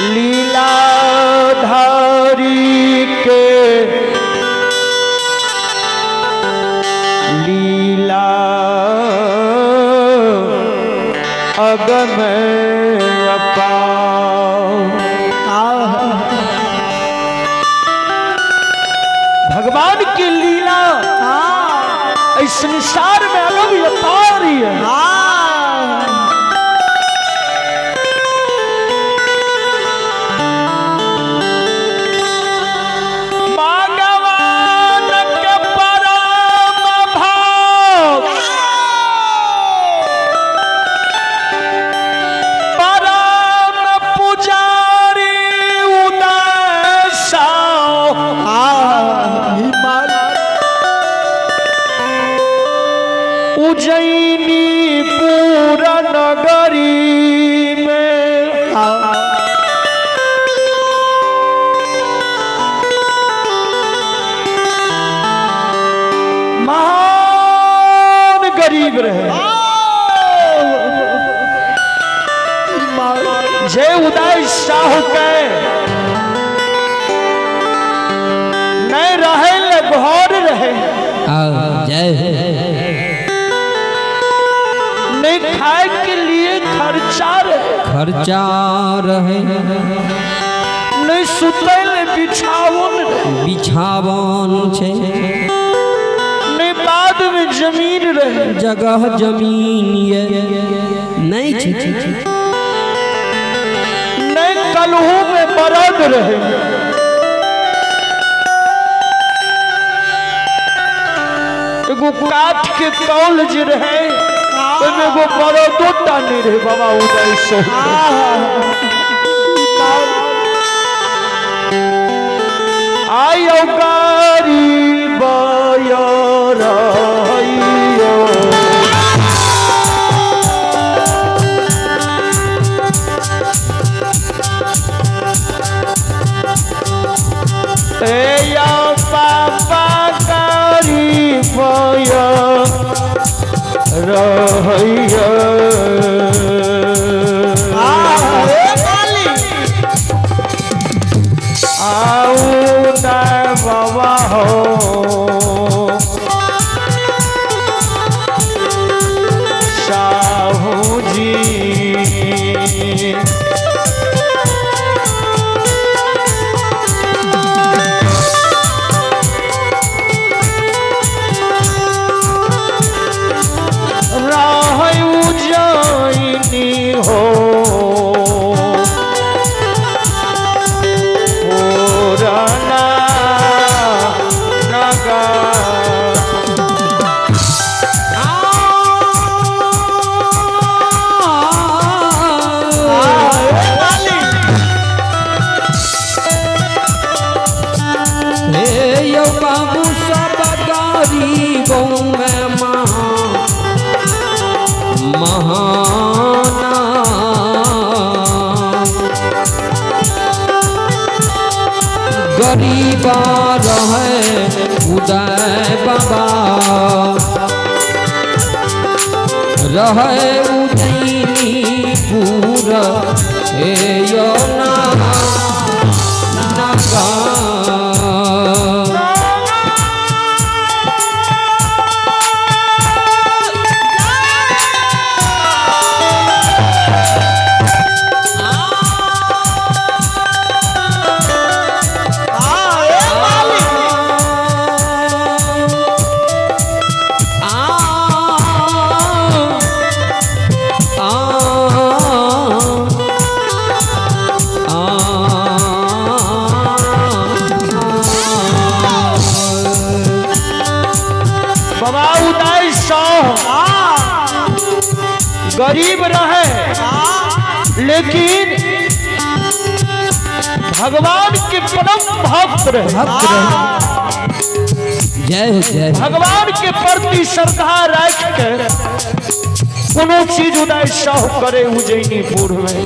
लीलाधारी के लीला अगम अपार। भगवान की लीला इस संसार में अगम अपार ही है। भगवान के परम भाव परम पुजारी उदासा उज्जैनी पूरा नगरी में महान गरीब रहे। जय उदय शाह के नहीं रहे ले घर रहे, जय नहीं खाए के लिए खर्चा रहे, खर्चा रहे, नहीं सुते ले बिछावन रहे, बिछावन छे, नहीं बाद में जमीन रहे, जगह जमीन ये नहीं छे, नहीं कलहू में बरद रहे। एगो काठ के कौल जे रहे ओहिमे एगो बरदो टा नहीं रहे बाबा उदय से। आयो गरीब रहियो ए यो बाबा गरीब रहियो। आऊ बाबा हो साहू जी राह उज्जैनी हो पुराना नगर। हे यो बाबू सब गरीबों में महाना गरीबा रहे उदय बाबा रहे उदयनी पूर हे यो ना नगा। बाबा उदय शाह गरीब रहे लेकिन भगवान के परम भक्त रहे। भक्त रहे। जय हो जय हो। भगवान के प्रति श्रद्धा रख के कोनो चीज उदय शाह करे उज्जैनीपुर में।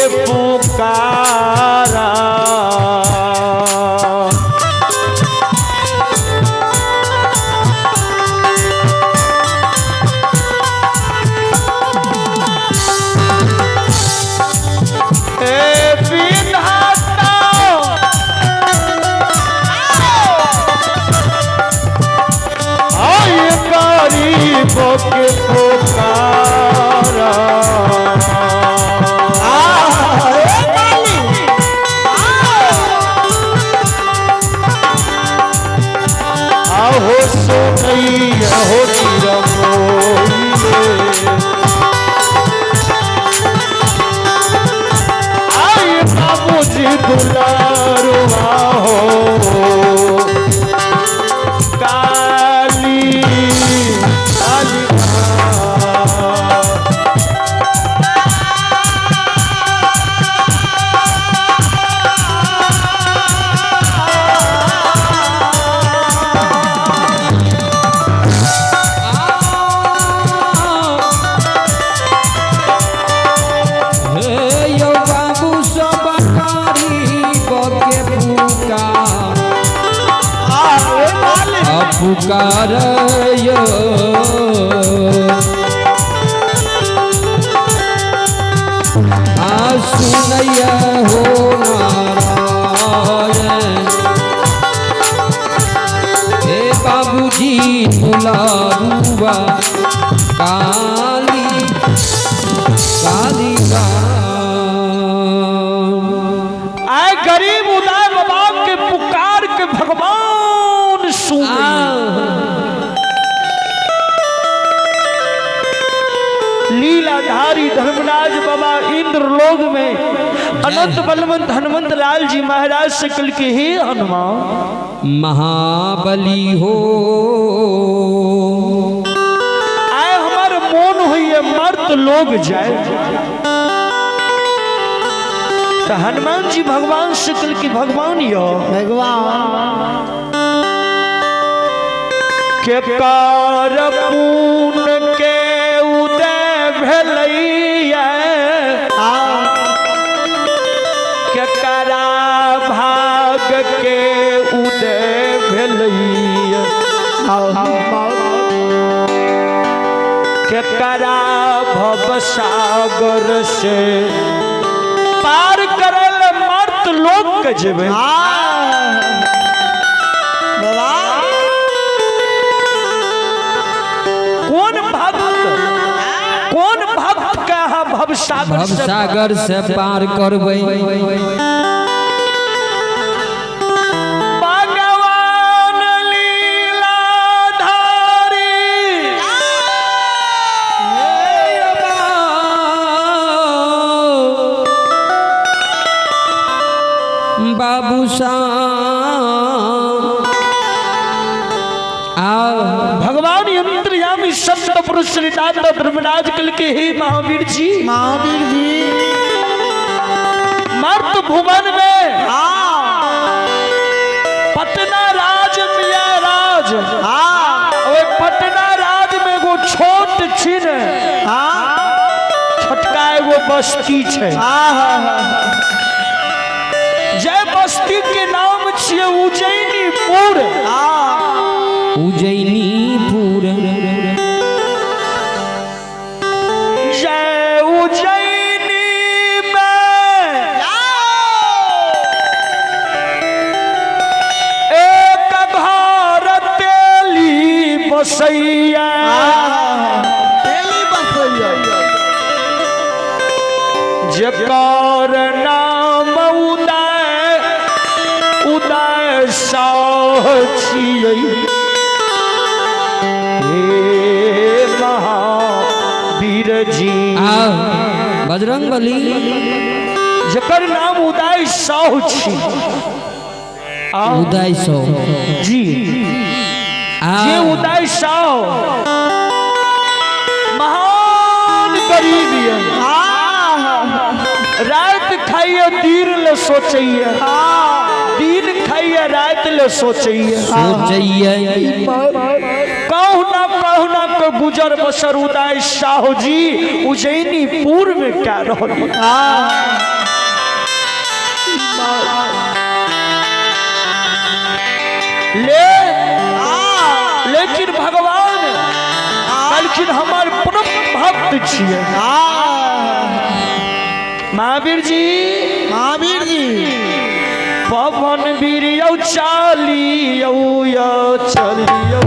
के पुकारा। ए विधाता आय गरीब के पुकारा। आहो सुनैया हो तिरमोइले, आय बाबूजी दुलारुआ हो काली काली माँ। हे यौ बाबू सब गरीब के पुकार पुकार यो। आ सुनैया हो नारायण, हे बाबूजी दुलारुआ काली काली राम। आए गरीब उदय बाबा के पुकार के भगवान सुन। लीलाधारी धर्मराज बाबा इंद्र लोक में अनंत बलवंत हनुमंत लाल जी महाराज से कल के हे हनुमान महाबली हो, आए हमारे मोन हुई मर्द लोग जाए। तो हनुमान जी भगवान से कल के भगवान यो भगवान के कार पून के उदय भेलैया, के करा भाग के उदय भेलैया, के करा भव सागर से पार करल मर्द लोग के जेबे। कौन भक्त, कौन भक्त के अहाँ भव सागर भव से सागर से पार करबै। भगवान लीलाधारी बाबू श्याम आ भगवान अंतर्यामी संत पुरुष श्रीनाथ धर्मराज कल के हे महावीर जी, महावीर जी मर्त भुवन में पटना राज मिया राज, ओए पटना राज में एगो छोट छिन छोटका एगो बस्ती छै, जय बस्ती के नाम छियै उज्जैनीपुर। उज्जैनीपुर जय उज्जैनी में एक घर तेली बसैया, तेली बसैया जकर नाम उदय उदय साह छियै। हे महावीर जी आ बजरंग बली जकर नाम उदय साह छी। उदय सौ जी आ जे उदय साह महान गरीब ये, रात खाइए दिन ले सोचैए, दिन खाइए रात ले सोचैए, सोचैया कहू ना के गुजर बसर उदय साहु जी उज्जैनीपुर में क्या रहल। ले लेकिन भगवान कहलखिन हमर परम भक्त छियै। महावीर जी, महावीर जी, पवन वीर यौ चालियौ यौ चलियौ।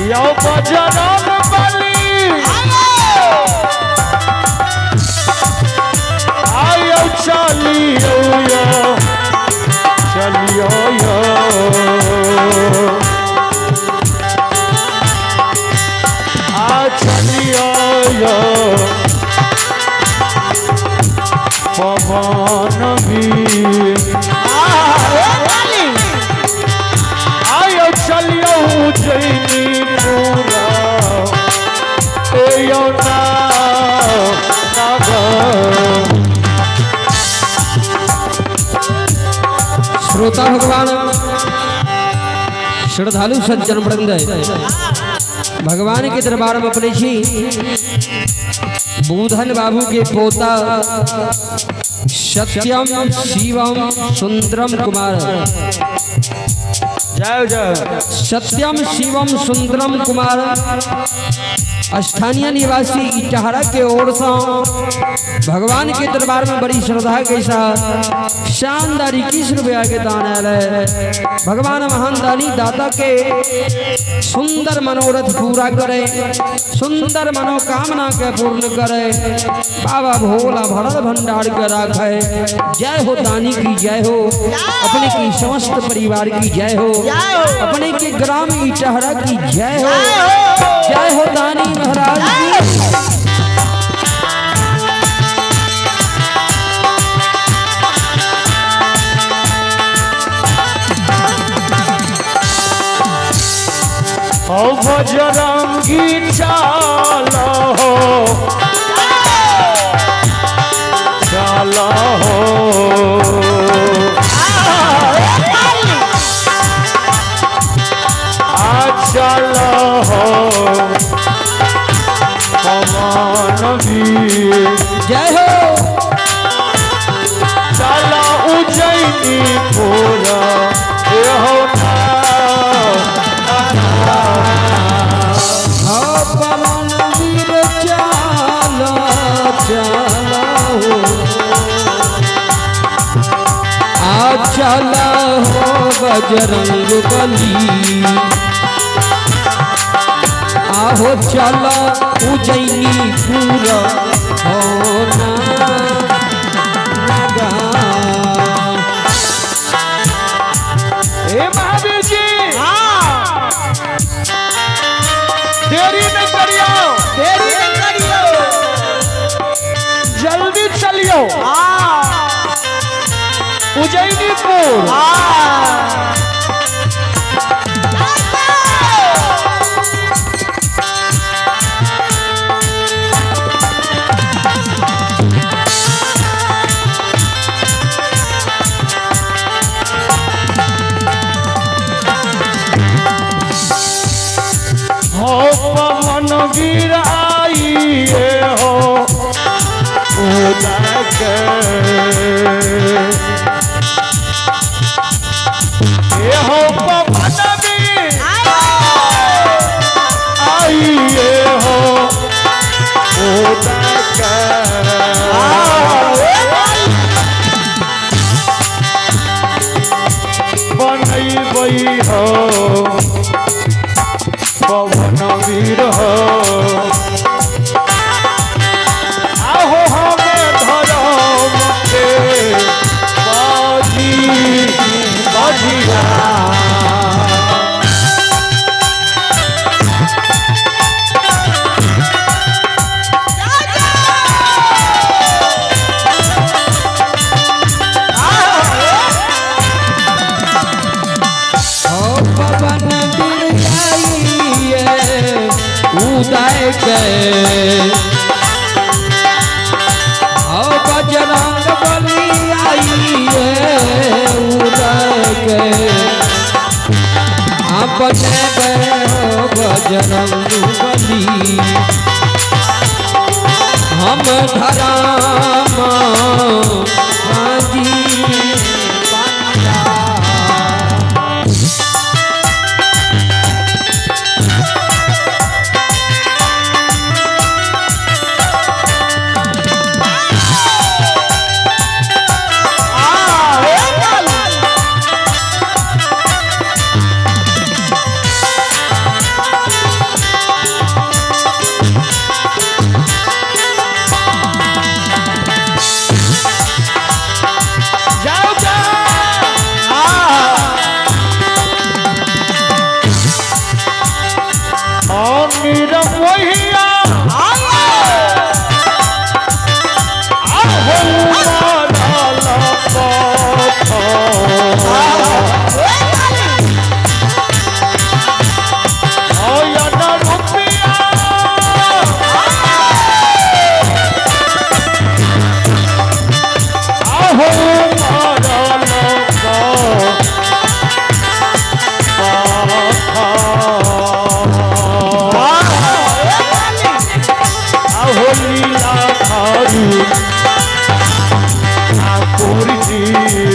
यौ बजरंग बली आयौ चलियौ यौ चलियौ यौ। आ चलियौ यौ पवन वीर आयौ चलियौ उज्जैनी पूरा ए यौ नागर। श्रोता भगवान, श्रद्धालु सज्जन वृंद, भगवान के दरबार में अपने छी बूधन बाबू के पोता सत्यम शिवम सुंदरम कुमार। जय जय। सत्यम शिवम सुंदरम कुमार स्थानीय निवासी इटहरा के ओर से भगवान के दरबार में बड़ी श्रद्धा के साथ शानदार 21 रुपया के दान आयल है। भगवान महान दानी दाता के सुंदर मनोरथ पूरा करे, सुंदर मनोकामना के पूर्ण करे। बाबा भोला भरल भंडार के राखे। जय हो दानी की जय हो, अपने की समस्त परिवार की जय हो, अपने के ग्राम इटहरा की जय हो। जय हो दानी महाराज की। ओ बजरंगी चाल हो चाल हो। आ चल हो पवन वीर जय हो। चल उज्जैनी पूरा हो पवन वीर चाल चला हो, आ चला हो बजरंग बली। आहो चला उज्जैनी पूरा हो ना नगा। हे महावीर जी, देरी नहीं करियो, देरी नहीं करियो, जल्दी चलियो उज्जैनीपुर। हो पवन वीर आइए हो उदय के। ये हो पवन वीर आइए हो उदय के। बनैबै हो पवन वीर हो। आहो हमें धर्म के। बनेबै हो बजरंग बली। हम धराम जी। जाओ जाओ। निरमोहिया आहो मारल पथर रुपया आहो मारल पथर आहो लीला थारू ठाकुर जी।